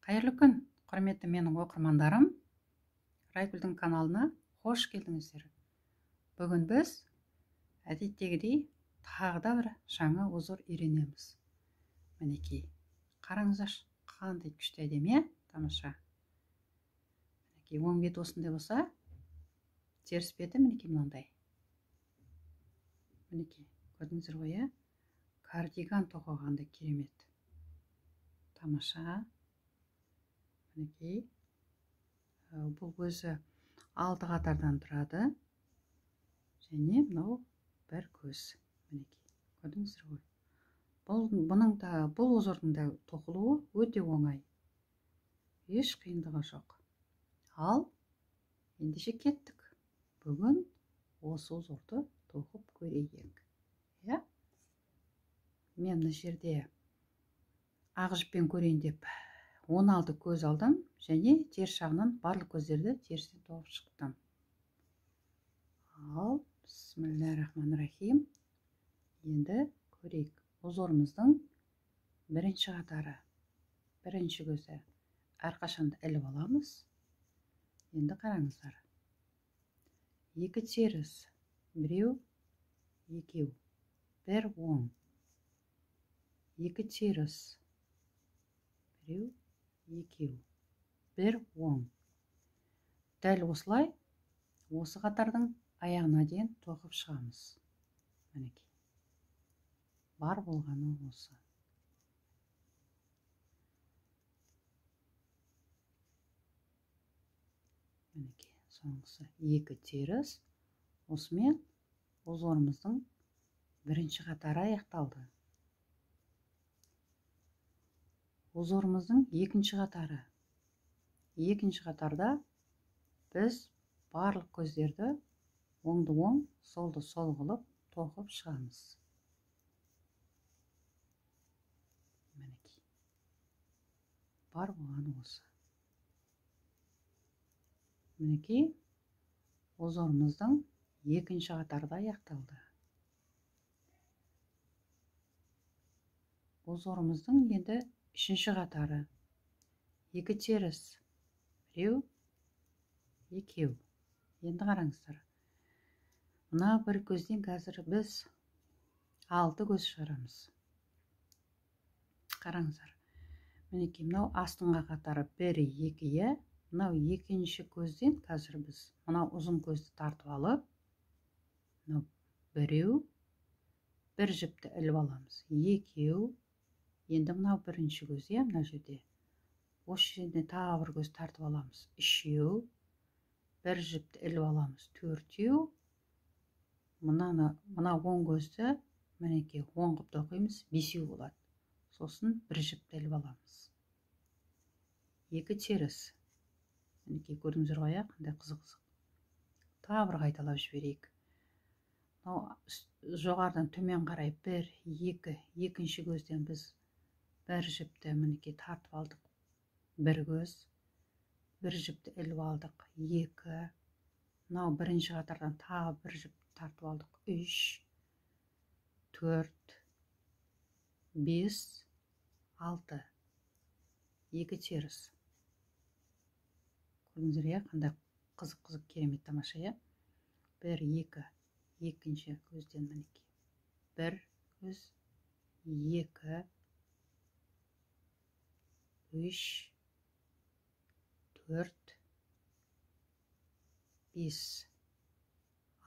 Қайырлы күн, құрметті менің оқырмандарым. Райгүлдің каналына қош келдіңіздер. Бүгін біз әдеттегідей тағы да бір жаңа узор үйренеміз. Мінекей, қараңыздаршы, қандай күшті әдемі, тамаша. Мінекей, оң беті осындай болса, теріс беті мінекей мынандай. Мінекей, көрдіңіздер ғой, иә? Кардиган тоқығандай керемет. Тамаша. Мінекей, бұл өзі 6 қатардан тұрады. Және мынау бір көз. Мінекей, көрдіңіздер ғой. Бұл узордың да тоқылуы өте оңай. Еш қиындығы жоқ. Ал ендеше кеттік. Бүгін осы узорды тоқып көрейік. Иә? Мен мына жерде ақ жіппен көрейін деп 16 көз алдым және теріс жағынан барлық көздерді терістен тоқып шықтым. Ал, бисмиллахиррахманиррахим. Енді көрейік. Узорымыздың бірінші қатары. Бірінші көзі әрқашанда іліп аламыз. Енді қараңыздар. 2 теріс, біреу, екеу, бір оң. 2 теріс, біреу, екеу, бір оң. Дәл осылай осы қатардың аяғына дейін тоқып шығамыз. Мінекей. Бар болғаны осы. Мінекей, соңғысы 2 теріс. Осымен узорымыздың бірінші қатары аяқталды. Узорымыздың екінші қатары. Екінші қатарда біз барлық көздерді оңды оң, солды сол қылып тоқып шығамыз. Мінекей. Бар болғаны осы. Мінекей, узорымыздың екінші қатарда аяқталды. Узорымыздың енді үшінші қатары. 2 теріс, біреу, екеу. Енді қараңыздар. Мына бір көзден қазір біз 6 көз шығарамыз. Қараңыздар. Мінекей, мынау астыңғы қатары 1, 2, иә. Мынау екінші көзден қазір біз мынау ұзын көзді тартып алып, мынау біреу, бір жіпті іліп аламыз. Екеу. Енді мынау бірінші көз, иә, мына жерде. Осы жерден тағы бір көз тартып аламыз. Үшеу. Бір жіпті іліп аламыз. Төртеу. Мына оң көзді мінекей оң қылып тоқимыз, бесеу болады. Сосын бір жіпті іліп аламыз. 2 теріс. Мінекей, көрдіңіздер ғой, қандай қызық-қызық. Тағы бір қайталап жіберейік. Мынау жоғарыдан төмен қарай 1, 2, екінші көзден біз бір жіпті мінекей тартып алдық. Бір көз, бір жіпті іліп алдық. 2. Мынау бірінші қатардан тағы бір жіпті тартып алдық. 3, 4, 5, 6. 2 теріс. Көрдіңіздер, иә, қандай қызық-қызық керемет тамаша, иә? 1, 2, екінші көзден мінекей. 1 көз, 2, 3, 4, 5,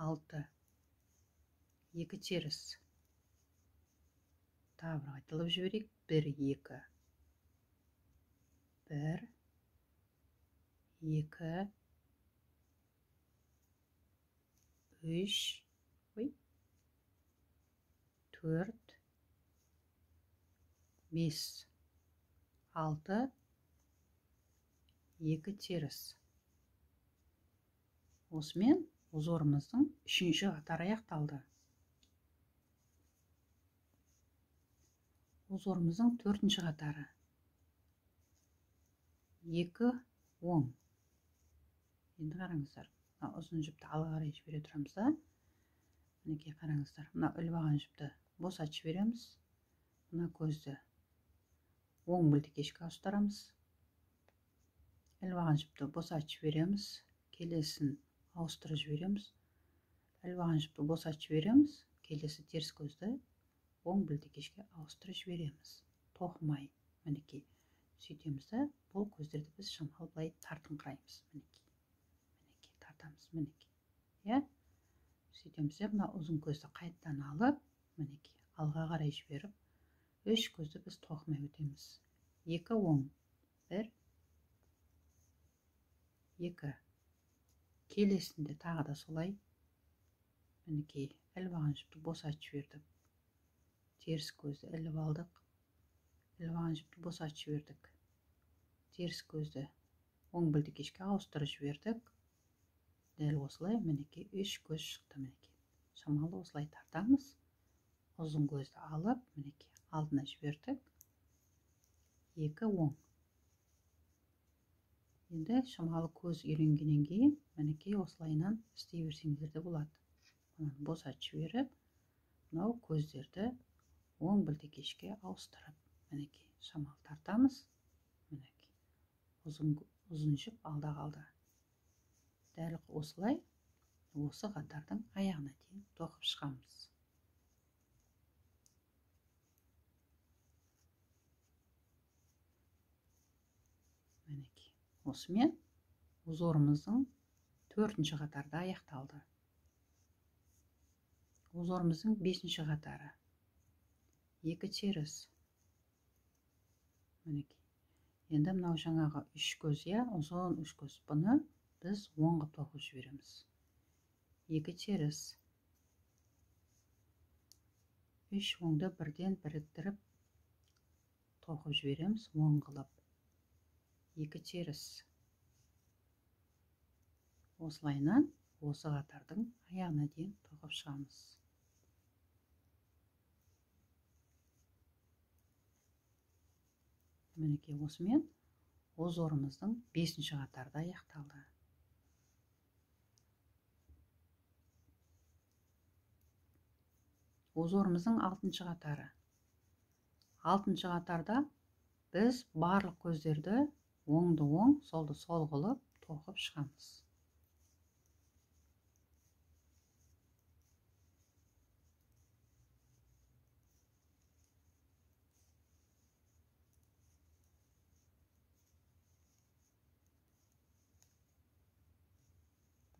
6, 2 теріс. Тағы бір қайталап жіберейік. 1, 2, 1, 2, 3, 4, 5, 6, 2 теріс. Осымен узорымыздың үшінші қатары аяқталды. Узорымыздың төртінші қатары. 2 оң. Енді қараңыздар, мына ұзын жіпті алға қарай жібере тұрамыз да. Мінекей, қараңыздар, мына іліп алған жіпті босатып жібереміз. Мына көзді оң білтекешке ауыстырамыз. Іліп алған жіпті босатып жібереміз, келесін ауыстырып жібереміз. Іліп алған жіпті босатып жібереміз, келесі теріс көзді оң білтекешке ауыстырып жібереміз. Тоқымай, мінекей. Сөйтеміз де, бұл көздерді біз шамалы былай тартыңқыраймыз, мінекей. Мінекей, тартамыз, мінекей. Иә? Сөйтеміз де, мына ұзын көзді қайтадан алып, мінекей, алға қарай жіберіп, үш көзді біз тоқымай өтеміз. 2 оң, 1, 2. Келесінде тағы да солай, мінекей, іліп алған жіпті босатып жібердік. Теріс көзді іліп алдық. Іліп алған жіпті босатып жібердік. Теріс көзді оң білтекешке ауыстырып жібердік. Дәл осылай, мінекей, үш көз шықты, мінекей. Шамалы осылай тартамыз. Ұзын көзді алып, мінекей, алдына жібердік. 2 оң. Енді шамалы көз үйренгеннен кейін, мінекей, осылайынан істей берсеңіздер де болады. Мынаны босатып жіберіп, мынау көздерді оң білтекешке ауыстырып, мінекей, шамалы тартамыз. Мінекей, ұзын жіп алда қалды. Дәл осылай осы қатардың аяғына дейін тоқып шығамыз. Мінекей, осымен узорымыздың 4-ші қатарда аяқталды. Узорымыздың 5-ші қатары. 2 теріс. Мінекей. Енді мынау жаңағы үш көз, иә, ұзын үш көз. Бұны біз оң қылып тоқып жібереміз. 2 теріс. 3 оңды бірден біріктіріп тоқып жібереміз оң қылып. 2 теріс. Осылайынан осы қатардың аяғына дейін тоқып шығамыз. Мінекей, осымен узорымыздың 5-ші қатарда аяқталды. Узорымыздың 6-шы қатары. 6-шы қатарда біз барлық көздерді оңды оң, солды сол қылып тоқып шығамыз.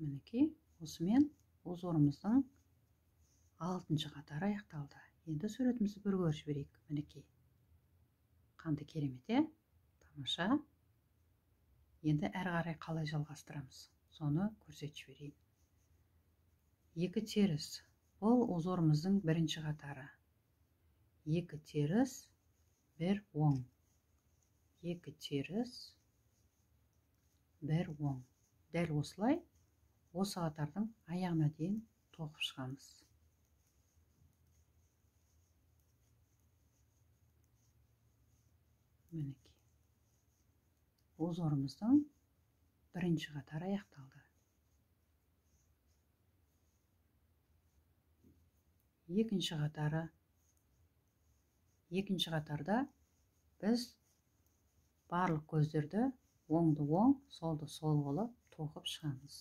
Мінекей, осымен узорымыздың 6-шы қатары аяқталды. Енді суретімізді бір көріп жіберейік. Мінекей, қандай керемет, е? Тамаша. Енді әрі қарай қалай жалғастырамыз, соны көрсетіп жіберейін. 2 теріс. Бұл узорымыздың 1-ші қатары. 2 теріс, 1 оң. 2 теріс, 1 оң. Дәл осылай осы қатардың аяғына дейін тоқып шығамыз. Мінекей, узорымыздың 1-ші қатары аяқталды. 2-ші қатары. 2-ші қатарда біз барлық көздерді оңды оң, солды сол қылып тоқып шығамыз.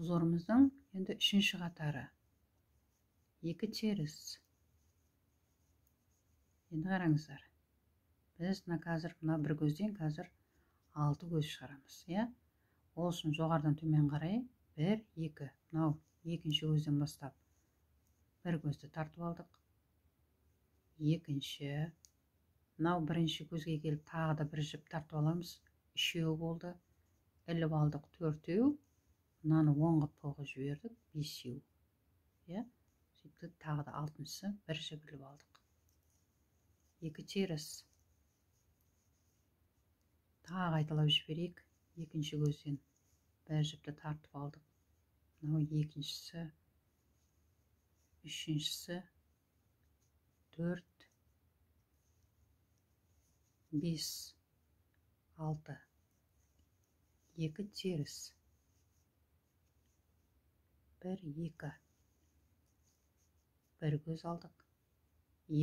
Узорымыздың енді 3-ші қатары. 2 теріс. Енді қараңыздар. Біз мына қазір мына бір көзден қазір 6 көз шығарамыз, иә? Ол үшін жоғарыдан төмен қарай 1, 2. Мынау екінші көзден бастап бір көзді тартып алдық. Екінші. Мынау бірінші көзге келіп тағы да бір жіп тартып аламыз. 3 болды. Іліп алдық 4. Мынаны оң қылып тоқып жібердік, 5. Иә? Сөйтіп тағы да 6-шысы бір жіп іліп алдық. 2 теріс. Тағы қайталап жіберейік. Екінші көзден бір жіпті тартып алдық. Мынау екіншісі, үшіншісі, 4, 5, 6, 2 теріс, 1, 2, бір көз алдық,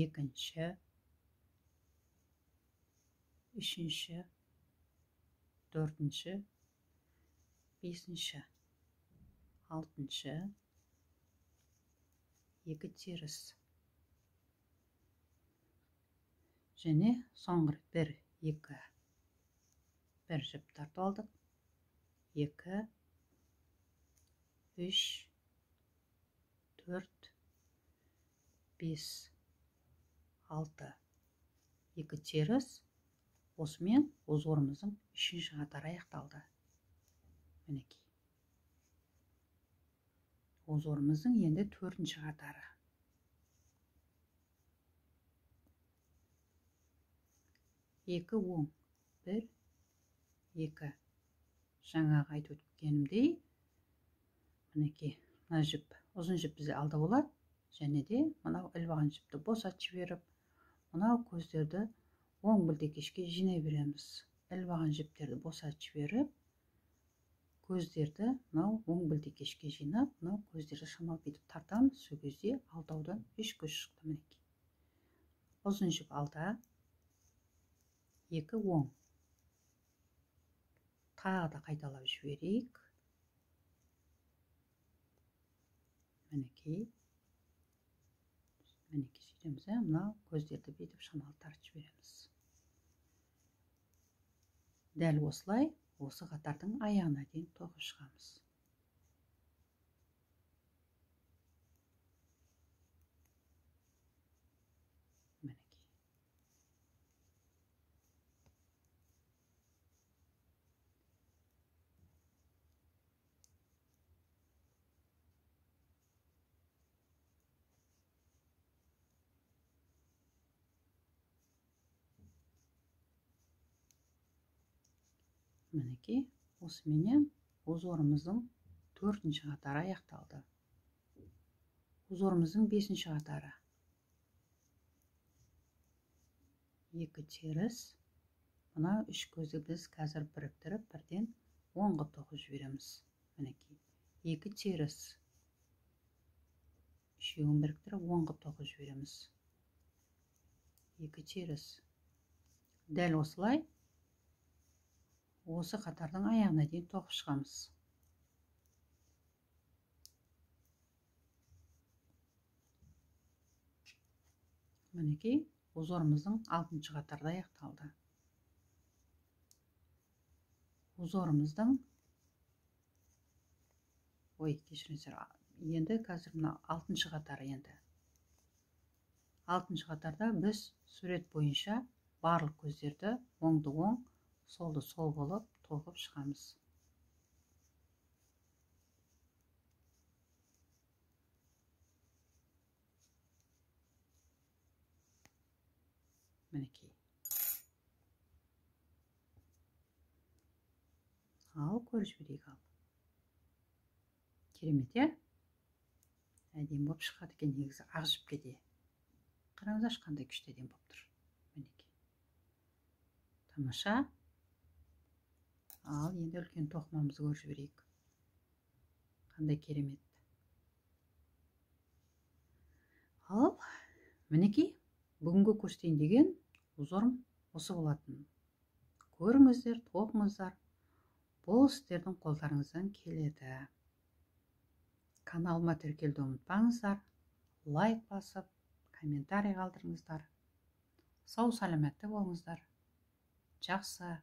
екінші, үшінші, төртінші, бесінші, алтыншы, 2 теріс. Және соңғы рет 1, 2, бір жіп тартып алдық, 2, 3, 4, 5, 6, 2 теріс. Осымен узорымыздың үшінші қатары аяқталды. Мінекей. Узорымыздың енді төртінші қатары. 2 оң, 1, 2. Жаңағы айтып өткенімдей, мінекей, мына жіп, ұзын жіп бізде алда болады. Және де мынау іліп алған жіпті босатып жіберіп, мынау көздерді оң білтекешке жинай береміз. Іліп алған жіптерді босатып жіберіп, көздерді мынау оң білтекешке жинап, мынау көздерді шамалы бүйтіп тартамыз. Сол кезде алтаудан 3 көз шықты мінекей. Ұзын жіп алда, 2 оң. Тағы да қайталап жіберейік. Мінекей. Мінекей сөйтеміз, мынау көздерді бүйтіп шамалы тартып жібереміз. Дәл осылай осы қатардың аяғына дейін тоқып шығамыз. Мінекей. Мінекей, осыменен узорымыздың төртінші қатары аяқталды. Узорымыздың бесінші қатары. 2 теріс. Мына үш көзді біз қазір біріктіріп, бірден оңға тоқып жібереміз. Мінекей, 2 теріс. Үшеуін біріктіріп, оңға тоқып жібереміз. 2 теріс. Дәл осылай осы қатардың аяғына дейін тоқып шығамыз. Мінекей, узорымыздың алтыншы қатарда аяқталды. Узорымыздың, ой, кешіріңіздер, енді қазір мына алтыншы қатары енді. Алтыншы қатарда біз сурет бойынша барлық көздерді оңды оң, солды сол болып тоқып шығамыз. Мінекей. Ал көріп жіберейік ал. Керемет, иә? Әдемі болып шығады екен негізі ақ жіпке де. Қараңыздаршы, қандай күшті әдемі болып тұр. Мінекей. Тамаша. Ал енді үлкен тоқымамызды көріп жіберейік. Қандай керемет. Ал мінекей, бүгінгі көрсетейін деген узорым осы болатын. Көріңіздер, тоқыңыздар. Бұл сіздердің қолдарыңыздан келеді. Каналыма тіркелуді ұмытпаңыздар. Лайк басып, комментарий қалдырыңыздар. Сау саламатты болыңыздар. Жақсы